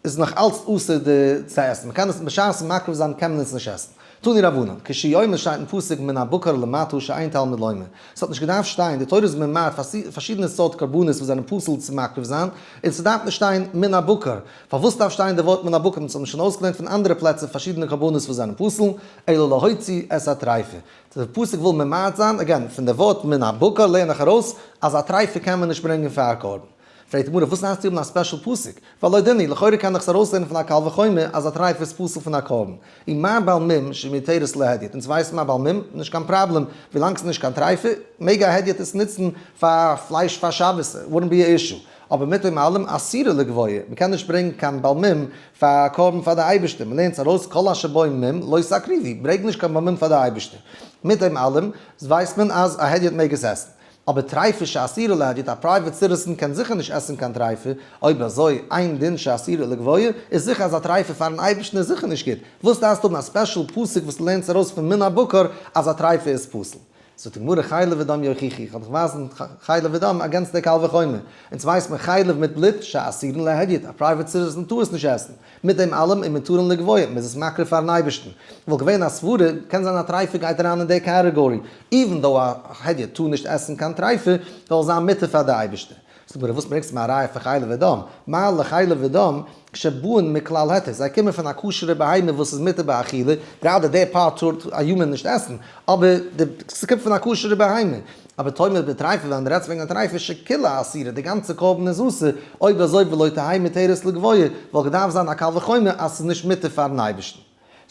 Speaker 1: איז נאך אלץ אסור די צו עסן, מען קען עס בשעת מקריב זיין קען מען עס נישט עסן. תנו רבנן, כשהוא אומר שטייט אין פסוק מן הבקר ולמטה שאין תלמוד לומר. ס'האט נישט געדארפט שטיין, די תורה איז ממעט פארשידענע סארט קרבנות וואס זענען פסול צו מקריב זיין, און ס'דארף נישט שטיין מן הבקר. פארוואס דארף שטיין די ווארט מן הבקר? אונז האבן שוין אויסגעלערנט פון אנדערע פלעצער פארשידענע קרבנות וואס זענען פסול, אלא להוציא את הטריפה. די פסוק וויל ממעט זיין, again, פון די ווארט מן הבקר לערן איך ארויס אז א טריפה קען מען נישט ברענגען פאר א קרבן. פרעגט די גמרא, וואס דארפסטו האבן א special פסוק? והלא דין הוא, לכאורה קען איך עס ארויסלערנען פון א קל וחומר אז א טריפה איז פסול פון א קרבן. ומה בעל מום שמותרת להדיוט, אונז ווייסן א בעל מום, נישט קיין פראבלעם, ווילאנג ס'איז נישט קיין טריפה, מעג א הדיוט עס נוצן פאר פלייש פאר שבת, wouldn't be a issue. אבער מיט דעם אלעם אסורה לגבוה, מ'קען נישט ברענגן קיין בעל מום פאר א קרבן פאר די אייבערשטער, מ'לערנט עס ארויס כל אשר בו מום לא תקריבו, ברענג נישט קיין בעל מום פאר די אייבערשטער. מיט דעם אלעם ווייסט מען אז א הדיוט מעג עס עסן. אבער טריפה שאסורה להדיוט, א private citizen קען זיכער נישט עסן קיין טריפה, אויב אזוי אין דין שאסורה לגבוה, איז זיכער אז א טריפה פארן אייבערשטן איז זיכער נישט גוט, וואס דארפסטו האבן א special פסוק וואס לערנט ארויס פון מן הבקר אז א טריפה איז פסול? זאגט די גמרא חלב ודם יוכיחו, איך וועל דיך ווייזן חלב ודם against די קל וחומר, אונז ווייסט מען חלב מיט בלוט שאסורין להדיוט, א private citizen טאר עס נישט עסן, מיט דעם אלעם ומותרין לגבוה, מ'איז עס מקריב פארן אייבערשטן. וואלט געווען א סברה, קען זיין א טרייפה גייט אריין אין די category, even though א הדיוט טאר נישט עסן קיין טרייפה, זאל זיין מותר פאר די אייבערשטער. זאגט מיר, וואס ברענגסטו מיר א ראיה פון חלב ודם? מה לחלב ודם שבאין מכלל היתר, זיי קומען פון א כשר'ע בהמה וואס איז מותר באכילה, גראדע די part טאר א human נישט עסן, אבער די ס'קומט פון א כשר'ע בהמה. אבער תאמר בטריפה, ווען דו רעדסט וועגן א טריפה, שכולה אסירה, די גאנצע קרבן איז אסור, אויב אזוי ולא תהא מותרת לגבוה, וואלט געדארפט זיין א קל וחומר אז ס'איז נישט מותר פאר'ן אייבערשטן.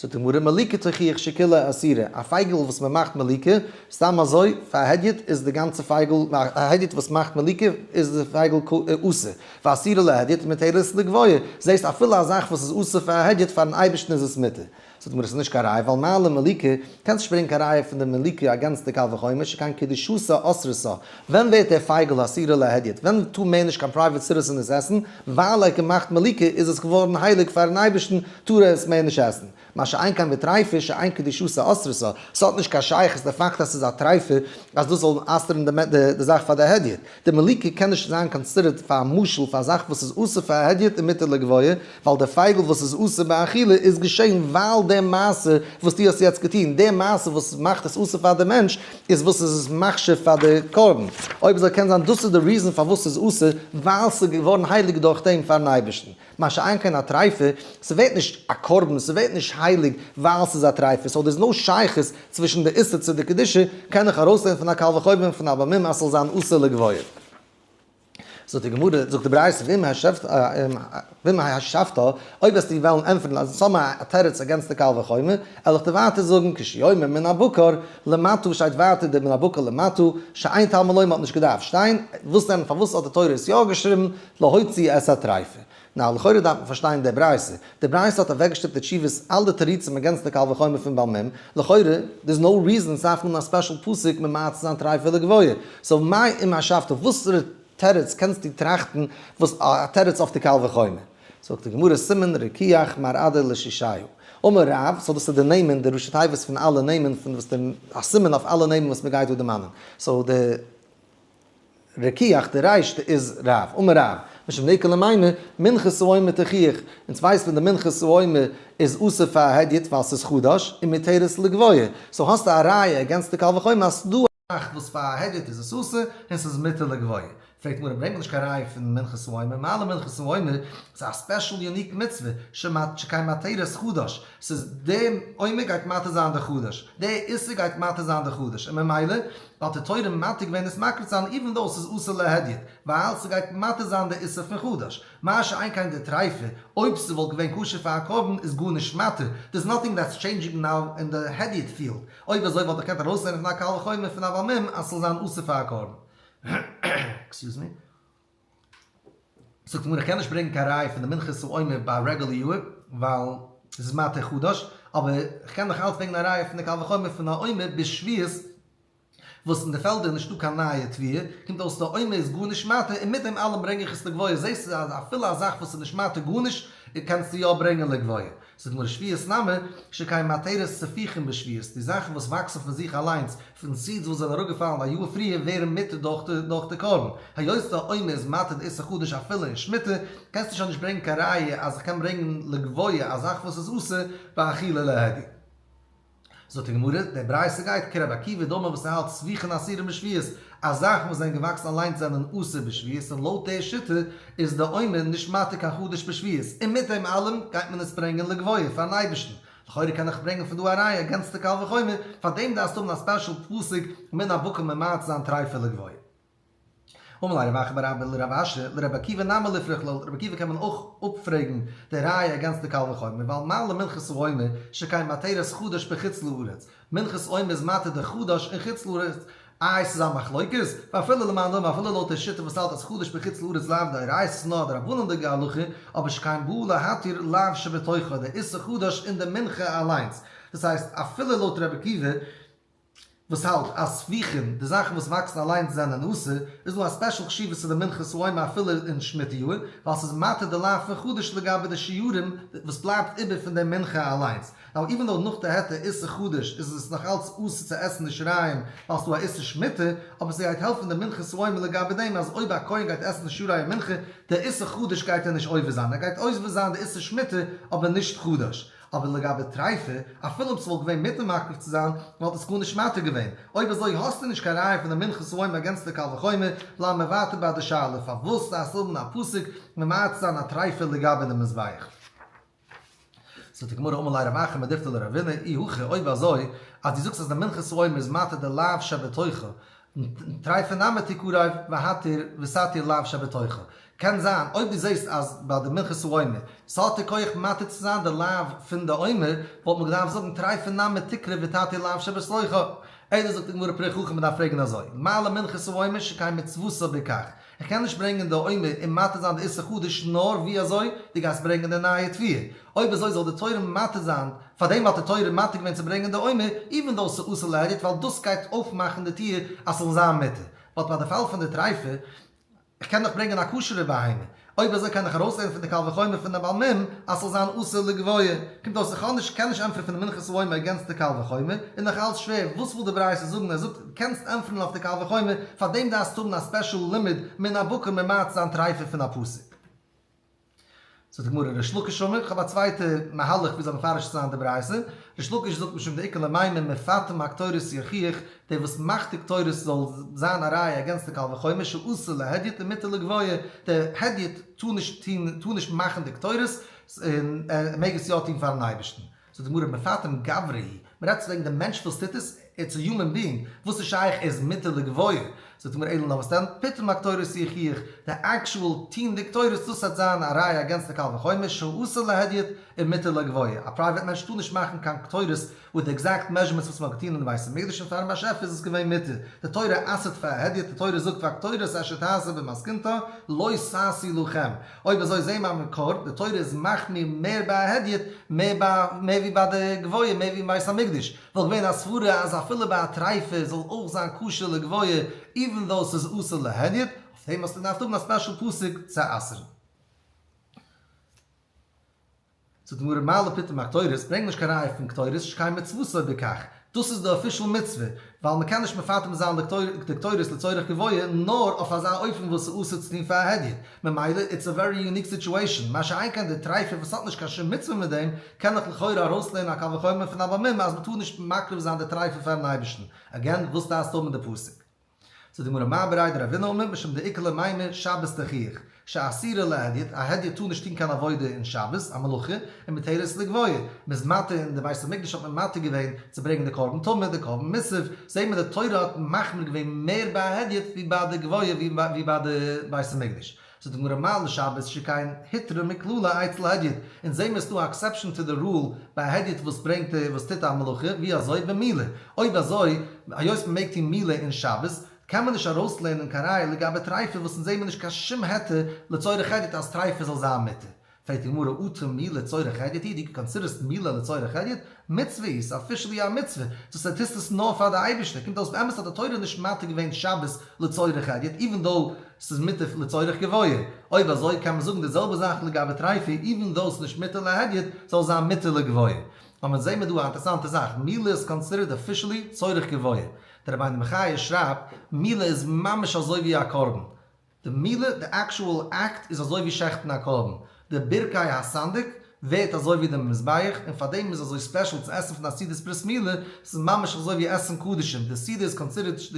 Speaker 1: זאגט די גמרא, מליקה תוכיח שכולה אסירה, א פייגל וואס מען מאכט מליקה, סתם אזוי, פאר א הדיוט איז די גאנצע פייגל, א הדיוט וואס מאכט מליקה איז די פייגל אסור, ואסירה להדיוט מותרת לגבוה, זעסט אפילו א זאך וואס איז אסור פאר א הדיוט פאר'ן אייבערשטן איז עס מותר. זאגט די גמרא ס'איז נישט קיין ראיה ווייל מה למליקה, קענסט נישט ברענגען קיין ראיה פון די מליקה against די קל וחומר שכן קדושתה אסרתה, ווען ווערט דער פייגל אסירה להדיוט? ווען טאר מער נישט קיין private citizen עס עסן? ווייל ער האט געמאכט מליקה איז עס געווארן הייליג פארן אייבערשטן טאר ער עס מער נישט עסן. מה שאין כן בטריפה שאין קדושתה אוסרתה, ס'האט נישט קיין שייכות די פאקט אז ס'איז א טריפה אז דאס זאל אסר'ן די זאך פאר די הדיוט. די מליקה קען נישט זיין considered פאר א משל פאר א זאך וואס איז אסור פאר א הדיוט און מותר לגבוה, ווייל די פייגל וואס איז אסור באכילה איז געשען ווייל די מעשה וואס דו האסט יעצט געטון, די מעשה וואס מאכט עס אסור פאר די מענטש איז וואס איז עס מכשיר פאר די קרבן. אויב אזוי קען זיין דאס איז די reason פארוואס ס'איז אסור, ווייל ס'איז געווארן הייליג דורך דעם פארן אייבערשטן. מה שאין כן א טריפה, ס'ווערט נישט א קרבן, ס'ווערט נישט הייליג ווייל ס'איז א טריפה, so there's no שייכות צווישן די איסור צו די קדושה, קען איך ארויסלערנען פון א קל וחומר און פון א בעל מום אז ס'זאל זיין אסור לגבוה. זאגט די גמרא, זאגט די ברייתא, ואם השבת, אויב וועסטו וועלן ענטפערן אז אונז האבן א תירוץ against די קל וחומר, וועל איך דיר ווייטער זאגן, כשהוא אומר מן הבקר למטה שטייט ווייטער די מן הבקר למטה, שאין תלמוד לומר האט נישט געדארפט שטיין, וואס דען פארוואס האט די תורה עס יא געשריבן, להוציא את הטריפה. נאר לכאורה דארף מען פארשטיין די ברייתא. די ברייתא האט אוועקגעשטופט די תשובות אלע תירוצים against די קל וחומר פון בעל מום, לכאורה there's no reason ס'דארף האבן א special פסוק ממעט צו זיין טריפה לגבוה. so מאי אם השבת וואסערע תירוץ קענסטו טראכטן וואס א תירוץ אויף די קל וחומר? זאגט די גמרא סימן רקיח מר אדא לשישיו אמר רב, so דאס איז די נעמען די ראשי תיבות פון אלע נעמען פון וואס די א סימן אויף אלע נעמען וואס מ'גייט דא דערמאנען. so די. רקיח, די רישא איז רב, אמר רב, משום דאיכא למימר, מנחת העומר תוכיח, אונז ווייסט מען די מנחת העומר איז אסור פאר א הדיוט ווייל ס'איז חדש, און מותרת לגבוה, so האסטו א ראיה against די קל וחומר אז ס'דא א זאך וואס פאר א הדיוט איז עס אסור און ס'איז מותר לגבוה, פרעגט גמרא ברענג מיר נישט קיין ראיה פון מנחת העומר, מה למנחת העומר, ס'איז א special unique מצוה, שכן מתרת חדש, ס'איז די עומר גייט מתיר זיין די חדש, די איסור גייט מתיר זיין די חדש, און ממילא האט די תורה מתיר געווען עס מקריב צו זיין even though ס'איז אסור להדיוט, ווייל ס'גייט מתיר זיין די איסור פון חדש. מה שאין כן די טריפה, אויב ס'וואלט געווען כשר פאר א קרבן איז גארנישט מתיר, there's nothing that's changing now אין די הדיוט field, אויב אזוי וואלט איך געקענט ארויסלערנען פון א קל וחומר פון א בעל מום אז ס'זאל זיין אסור פאר א קרבן. Excuse me. זאגט די גמרא איך קען נישט ברענגען קיין ראיה פון די מנחת העומר ביי א רעגולער יאר ווייל עס איז מתיר חדש, אבער איך קען נאך אלץ ברענגען א ראיה פון די קל וחומר פון א עומר ביז שביעית וואס אין די פעלדער איז נישטא קיין נייע תבואה, קומט אויס די עומר איז גארנישט מתיר און מיט דעם אלעם ברענג איך עס לגבוה, זעסטו אז אפילו א זאך וואס איז נישט מתיר גארנישט קענסטו יא ברענגען לגבוה. זאגט די גמרא שביעית נמי, שכן מתרת ספיחין בשביעית, די זאכן וואס וואקסן פון זיך אליינס, פון seeds וואס זענען אראפגעפאלן א יאר פריער ווערן מותר דורך די קרבן, היות די עומר איז מתיר די איסור חדש אפילו אין שמיטה, קענסטו שוין נישט ברענגן קיין ראיה אז איך קען ברענגן לגבוה א זאך וואס איז אסור באכילה להדיוט. זאגט די גמרא, די ברייתא גייט כרבי עקיבא דאמר וואס ער האלט ספיחין אסורין בשביעית, אז זאכן וואס זענען געוואקסן אליינס זענען אסור בשביעית און לויט די שיטה איז די עומר נישט מתיר קיין חדש בשביעית, און מיט דעם אלעם גייט מען עס ברענגען לגבוה פארן אייבערשטן, לכאורה קען איך ברענגען פון דא א ראיה against די קל וחומר, פארדעם דארפסטו האבן א special פסוק מן הבקר ממעט זיין טריפה לגבוה. אמר ליה רב אחא בר אבא לרב אשי, לרבי עקיבא נמי ליפרך ליה, לרבי עקיבא קען מען אויך אפפרעגן די ראיה against די קל וחומר, ווייל מה למנחת העומר שכן מתרת חדש בחוץ לארץ, מנחת עומר איז מתיר די חדש אין חוץ לארץ, איי ס'איז א מחלוקת? ואפילו למאן דאמר אפילו לויט די שיטה וואס האלט אז חדש בחוץ לארץ לאו דאורייתא ס'איז נאר א דרבנן'דיגע הלכה, אבער שכן בא להתיר לאו שבתוכה, די איסור חדש אין די מנחה אליינס, דאס הייסט אפילו לויט רבי עקיבא, וואס האלט אז ספיחין, די זאכן וואס וואקסן אליינס זענען אסור, איז דא א special חשיבות צו די מנחת העומר אפילו אין שמיטה יאר, ווייל ס'איז מתיר די לאו פון חדש לגבי די שיעורים וואס בלייבט איבער פון די מנחה אליינס. נאו even though נאך די היתר איסור חדש איז עס נאך אלץ אסור צו עסן די שיריים ווייל ס'דא א איסור שמיטה, אבער ס'גייט העלפן די מנחת העומר לגבי דעם אז אויב א כהן גייט עסן די שיריים מנחה, די איסור חדש גייט ער נישט עובר זיין, ער גייט עובר זיין די איסור שמיטה אבער נישט חדש. אבער לגבי טריפה, אפילו אויב ס'וואלט געווען מותר מקריב צו זיין, וואלט עס גארנישט מתיר געווען. אויב אזוי האסטו נישט קיין ראיה פון די מנחת העומר against די קל וחומר, בלייבן מיר ווייטער ביי די שאלה, פארוואס דארפסטו האבן א פסוק ממעט צו זיין א טריפה לגבי די מזבח? זאגט די גמרא אמר ליה רב אחא מדיפתי לרבינא אי הכי אויב אזוי אז דו זאגסט אז די מנחת העומר איז מתיר די לאו שבתוכה טריפה נמי תקרב והתיר ותתיר לאו שבתוכה קען זיין אויב דו זעסט אז ביי די מנחת העומר ס'האט די כח מתיר צו זיין די לאו פון די עומר וואלט מען געדארפט זאגן טריפה נמי תקרב ותתיר לאו שבתוכה אלא זאגט די גמרא פריך הכי מ'דארף פרעגן אזוי מה למנחת העומר שכן מצוותה בכך איך קען נישט ברענגען די עומר און מתיר זיין די איסור חדש נאר ווי אזוי דו גייסט ברענגען די נייע תבואה. אויב אזוי זאל די תורה מתיר זיין, פארדעם האט די תורה מתיר געווען צו ברענגען די עומר, even though ס'איז אסור להדיוט ווייל דאס גייט אויפמאכן די טיר אז ס'זאל זיין מותר. but ביי די פאל פון די טריפה, איך קען דאך ברענגען א כשר'ע בהמה, אויב אזוי קען איך ארויסלערנען פון די קל וחומר פון די בעל מום אז ס'זאל זיין אסור לגבוה. קומט אויס איך האב נישט קען נישט ענטפערן פון די מנחת העומר against די קל וחומר, איז נאך אלץ שווער, וואס וויל די ברייתא זאגן, ער זאגט קענסט ענטפערן אויף די קל וחומר, פאר דעם דארפסטו האבן א special לימוד מן הבקר ממעט זיין טריפה פון א פסוק. זאגט די גמרא ריש לקיש אמר, איך האב א צווייטע מהלך וויאזוי מפרש צו זיין די ברייתא, ריש לקיש זאגט משום דאיכא למימר מפטם הקטורת יוכיח, דער וואס מאכט די קטורת זאל זיין א ראיה against די קל וחומר שאסור להדיוט ומותר לגבוה, דער הדיוט טאר נישט טון טאר נישט מאכן די קטורת, און ער מעג עס יא טון פארן אייבערשטן. זאגט די גמרא מפטם גברא הוא, מען רעדט וועגן די מענטש וואס טוט עס, it's a human being, וואס איז שייך ער איז מותר לגבוה? זאגט די גמרא אלא נאר וואס דען, פיטום הקטורת יוכיח, די actual טון די קטורת דאס וועט זיין א ראיה against די קל וחומר שאסור להדיוט ומותר לגבוה, א private מענטש טאר נישט מאכן קיין קטורת with די exact measurements וואס מען האט געטון אין די בית המקדש און פארן באשעפער איז עס געווען מותר, די תורה אסר'ט פאר א הדיוט, די תורה זאגט והקטורת אשר תעשה במתכונתה לא תעשו לכם, אויב אזוי זעה מיין מקור, די תורה איז מחמיר מער ביי א הדיוט, מער ביי מער ווי ביי די גבוה, מער ווי אין בית המקדש. וואלט געווען א סברה אז אפילו ביי א טריפה זאל אויך זיין כשר לגבוה even though ס'איז אסור להדיוט, אויף דעם האסטו געדארפט האבן א special פסוק צו אסר'ן. זאגט די גמרא מה לפיטום הקטורת, ברענג נישט קיין ראיה פון קטורת, שכן מצוותו בכך, דאס איז די official מצוה, ווייל מען קען נישט מפטם זיין די קטורת לצורך גבוה נאר אויף אזא אופן וואס איז אסור צו טון פאר א הדיוט, ממילא it's a very unique situation, מה שאין כן די טריפה וואס האט נישט קיין שום מצוה מיט דעם, קען איך לכאורה ארויסלערנען א קל וחומר פון א בעל מום אז מען טאר נישט מקריב זיין די טריפה פארן אייבערשטן, again וואס דארפסטו האבן די פסוק? זאגט די גמרא מר בריה דרבינא אמר משום דאיכא למימר שבת תוכיח שאסירה להדיוט, א הדיוט טאר נישט טון קיין עבודה אין שבת, א מלאכה, ומותרת לגבוה, מ'איז מתיר אין די בית המקדש האט מען מתיר געווען צו ברענגען די קרבן תמיד, די קרבן מוסף, זעהט מען די תורה האט מחמיר געווען מער ביי א הדיוט ווי ביי די גבוה ווי ביי די בית המקדש. זאגט די גמרא מה לשבת שכן הותרה מכללה אצל הדיוט, אונז זעהן מיר ס'דא א exception to the rule ביי א הדיוט וואס ברענגט וואס טוט א מלאכה, ווי אזוי? במילה, אויב אזוי היות מ'מעג טון מילה אין שבת, קען מען נישט ארויסלערנען קיין ראיה לגבי טריפה וואס אונז זעהן מיר נישט קיין שום היתר לצורך הדיוט אז טריפה זאל זיין מותר. פרעגט די גמרא אטו מילה לצורך הדיוט היא, דו consider סט מילה לצורך הדיוט? מצוה היא, ס'איז officially א מצוה, דאס הייסט טוסט עס נאר פאר די אייבערשטער, קומט אויס באמת האט די תורה נישט מתיר געווען שבת לצורך הדיוט even though ס'איז מותר לצורך גבוה, אויב אזוי קען מען זאגן די זעלבע זאך לגבי טריפה even though ס'איז נישט מותר להדיוט זאל זיין מותר לגבוה. אבער זעהן מיר דא א אינטערעסאנטע זאך, מילה איז considered officially צורך גבוה, דער רבינו בחיי שרייבט, מילה איז ממש אזוי ווי א קרבן, די מילה, די actual act איז אזוי ווי שעכטן א קרבן. די ברכי הסנדק ווערט אזוי ווי די מזבח, און פארדעם איז אזוי special צו עסן פון א סעודת ברית מילה, ס'איז ממש אזוי ווי עסן קדשים, די סעודה איז considered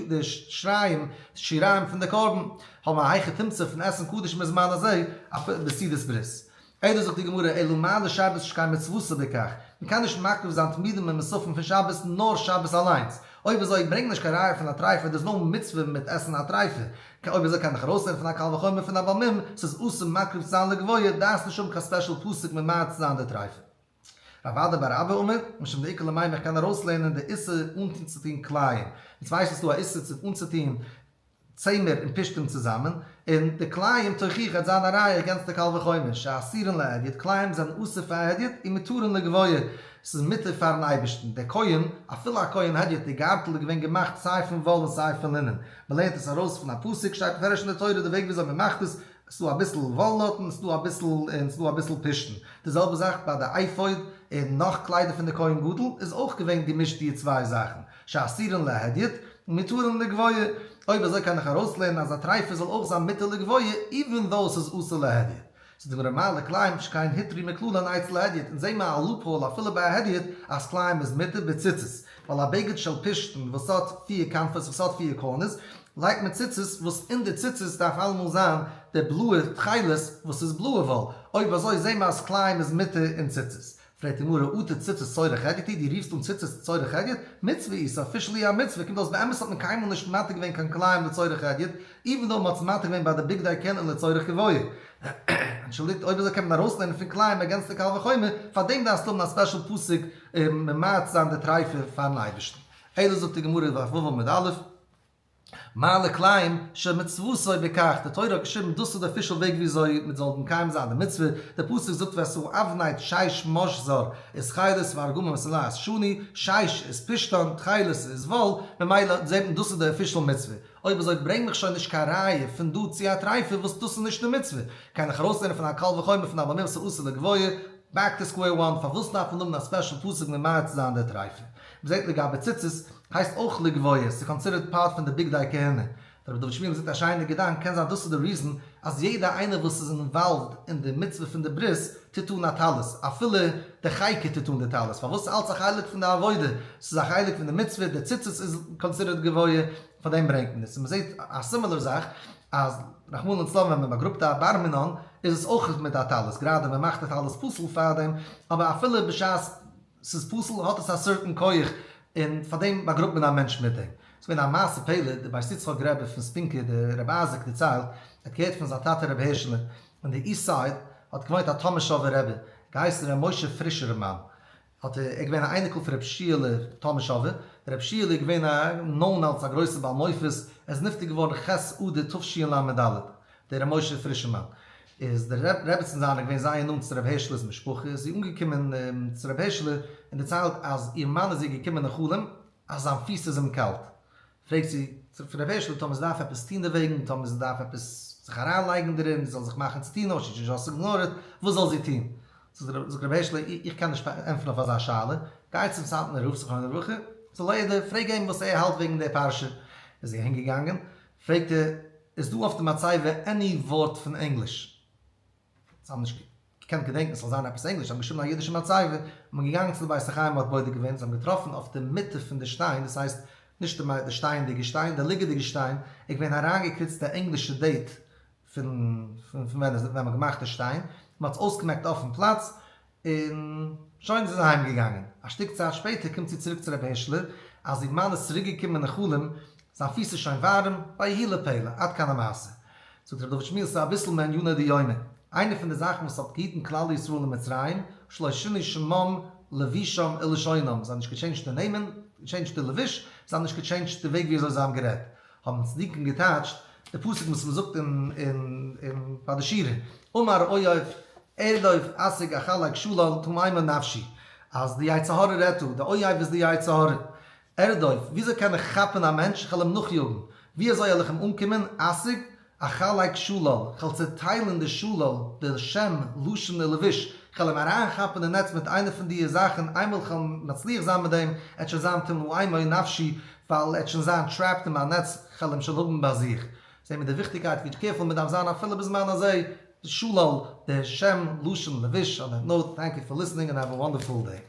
Speaker 1: די שריים, שיריים פון די קרבן, האבן א היכי תמצא פון עסן קדשים בזמן הזה, בסעודת ברית. אלא זאגט די גמרא אלא מה לשבת שכן מצותה בכך, מען קען נישט מקריב זיין תמידים און מוספים פון שבת נאר שבת אליינס, אויב אזוי ברענג נישט קיין ראיה פון א טריפה, דאס נאר מצוה מיט עסן א טריפה, אויב אזוי קען איך ארויסלערנען פון א קל וחומר פון א בעל מום, ס'איז אסור מקריב צו זיין לגבוה, דארפסט נישט האבן קיין special פסוק ממעט צו זיין די טריפה. רב אדא בר אבא אמר, משום דאיכא למימר איך קען ארויסלערנען די איסור אנצוטוהן כלאים, אונז ווייסן ס'איז דא א איסור צו אנצוטוהן צמר און פשתים צוזאמען, און די כלאים תוכיח וועט זיין א ראיה against די קל וחומר, שאסורין להדיוט, כלאים זענען אסור פאר א הדיוט ומותרין לגבוה, ס'איז מותר פארן אייבערשטן, דער כהן, אפילו א כהן הדיוט, די גארטל איז געווען געמאכט סיי פון וואל און סיי פון לינען, מ'לערנט עס ארויס פון א פסוק, שטייט מפורש אין די תורה די וועג וויאזוי מ'מאכט עס, ס'דא אביסל וואל דארטן, ס'דא אביסל און ס'דא אביסל פשתן. די זעלבע זאך ביי די אפוד און נאך קליידער פון די כהן גדול איז אויך געווען געמישט די צוויי זאכן, שאסורין להדיוט ומותרין לגבוה. אויב אזוי קען איך ארויסלערנען אז א טריפה זאל אויך זיין מותר לגבוה even though ס'איז אסור להדיוט. זאגט די גמרא מה לכלאים שכן הותרו מכללן אצל הדיוט, אונז זעהן מיר א loophole אפילו ביי א הדיוט אז כלאים איז מותר בציצית, ווייל א בגד של פשתן וואס האט פיר כנפות וואס האט פיר corners לייגט מען ציצית וואס אין די ציצית דארף אלעמאל זיין די בלויע תכלת וואס איז בלויע וואל, אויב אזוי זעהן מיר אז כלאים איז מותר אין ציצית. פרעגט די גמרא, אטו ציצית צורך הדיוט הוא, דו רופסט אן ציצית צורך הדיוט? מצוה איז officially א מצוה, קומט אויס באמת האט מען קיינמאל נישט מתיר געווען קיין כלאים לצורך הדיוט, even though מ'האט עס מתיר געווען ביי די בגדי כהונה לצורך גבוה. אנטשולדיגט, אויב אזוי קען מען ארויסלערנען פון כלאים against די קל וחומר, פארדעם דארפסטו האבן א special פסוק ממעט זיין די טרייפה פארן אייבערשטן. אלא זאגט די גמרא דף ו' עמוד א'. מה לכלאים שמצוותו בכך, די תורה האט געשריבן דאס איז די official וועג וויאזוי מען זאל מקיים זיין די מצוה, די פסוק זאגט ואת האבנט שיש משזר ותכלת וארגמן ותולעת שני, שיש איז פשתן, תכלת איז וואל, ממילא זעט מען דאס איז די official מצוה, אויב אזוי ברענג מיך שוין נישט קיין ראיה פון דא צו א טרייפה וואס דאס איז נישט די מצוה, קען איך ארויסלערנען פון א קל וחומר פון א בעל מום ס'אסור לגבוה, back to square one, פארוואס דארף מען האבן א special פסוק ממעט צו זיין די טרייפה? מ'זעט לגבי ציצית, הייסט אויך לגבוה, ס'איז considered part פון די בגדי כהונה. דער רבי דוד שמואל זאגט א שיינע געדאנק, קען זיין דאס איז די reason אז יעדע איינער וואס איז involved אין די מצוה פון די ברית טוט אן א טלית, אפילו די חיקה טוט אן די טלית, פארוואס ס'איז אלץ א חלק פון די עבודה, ס'איז א חלק פון די מצוה, די ציצית איז considered גבוה, פאר דעם ברענגט מען עס, און מ'זעט א similar זאך אז רחמנא לצלן ווען מ'באגראבט א בר מינן איז עס אויך מיט א טלית, גראדע מ'מאכט די טלית פסול פארדעם, אבער אפילו בשעת ס'איז פסול האט עס א certain כח און פאר דעם באגראבט מען א מענטש מיט דעם. ס'איז געווען א מעשה פלא, די בית יצחק רבי פון ספינקא, די רבי אייזיק דערציילט, ער האט געהערט פון זיין טאטע רבי הערשעלע, אין די east side האט געוואוינט א טאמאשאווער רבי, געהייסן ר' משה פרישערמאן, האט ער איז געווען א אייניקל פון רבי שיעלע טאמאשאווער, דער רבי שיעלע איז געווען א known אלס א גרויסער בעל מופת, ער איז נפטר געווארן ח' אדר תשל"ד, דער ר' משה פרישערמאן. איז די רעבעצין זיינע געווען זייער נאנט צו רבי הערשלע'ס משפחה, איז זי אנגעקומען צו רבי הערשלע און דערציילט אז איר מאן איז איר געקומען אין חלום אז זיין פיס איז אים קאלט, פרעגט זי פון רבי הערשלע טאמער זי דארף עפעס טון דערוועגן, טאמער זי דארף עפעס זיך אריינלייגן דערין, זי זאל זיך מאכן צו טון, or she just ignore it, וואס זאל זי טון? זאגט רבי הערשלע איך קען נישט ענטפערן אויף אזא שאלה, גיי צום סאטמארער רב זכרונו לברכה, זאל ער, פרעג אים וואס ער האלט וועגן די פרשה, איז זי אהינגעגאנגען, פרעגט ער, איז דא אויף די מצבה any ווארט פון ענגליש? זיי האבן נישט געקענט געדענקן ס'זאל זיין עפעס ענגליש, זיי האבן געשריבן א אידישע מצבה, און מ'איז געגאנגען צו די בית החיים מ'האט בודק געווען, זיי האבן געטראפן אויף די מיטה פון די שטיין, דאס הייסט נישט די שטייענדיגע שטיין, די ליגעדיגע שטיין, איז געווען אריינגעקריצט די ענגלישע date פון ווען מ'האט געמאכט די שטיין, מ'האט עס אויסגעמעקט אויפן פלאץ, און שוין זי איז אהיים געגאנגען. א שטיק צייט שפעטער קומט זי צוריק צו רבי הערשלע אז איר מאן איז צוריק געקומען אין חלום, זיין פיס איז שוין ווארעם, ויהי לפלא, עד כאן המעשה. זאגט רבי דוד שמואל ס'איז אביסל מעניינא דיומא. איינע פון די זאכן וואס האט געהיטן כלל ישראל אין מצרים, שלא שינו שמם לבושם ולשונם, זיי האבן נישט געטשעינדזשט די נעמען, געטשעינדזשט די לבוש, זיי האבן נישט געטשעינדזשט די וועג ווי אזוי זיי האבן גערעדט. האבן צדיקים געטייטשט די פסוק וואס מען זאגט אין אין ביי די שירה, אמר אויב ארדוף אשיג אחלק שלל תמהמה נפשי, אז די יצר הרע רעדט דא, די אויב איז די יצר הרע, ארדוף, וויאזוי קען איך כאפן א מענטש, איך וועל אים נאכיאגן, ווי אזוי וועל איך אים אנקומען, אשיג אחלק שלל, כ'וועל צעטיילן די שלל, די שם, לשון און לבוש, כ'וועל אים אריינכאפן אין נעץ מיט איינע פון די זאכן, איינמאל כ'וועל מצליח זיין מיט דעם, עט שוין זיין תמהמה נפשי, ווייל עט שוין זיין trapped אין מיין נעץ, כ'וועל אים שוין האבן ביי זיך. זעהן מיר די וויכטיגקייט ווי careful מ'דארף זיין אפילו בזמן הזה, די שלל, די שם, לשון, לבוש, on that note, thank you for listening and have a wonderful day.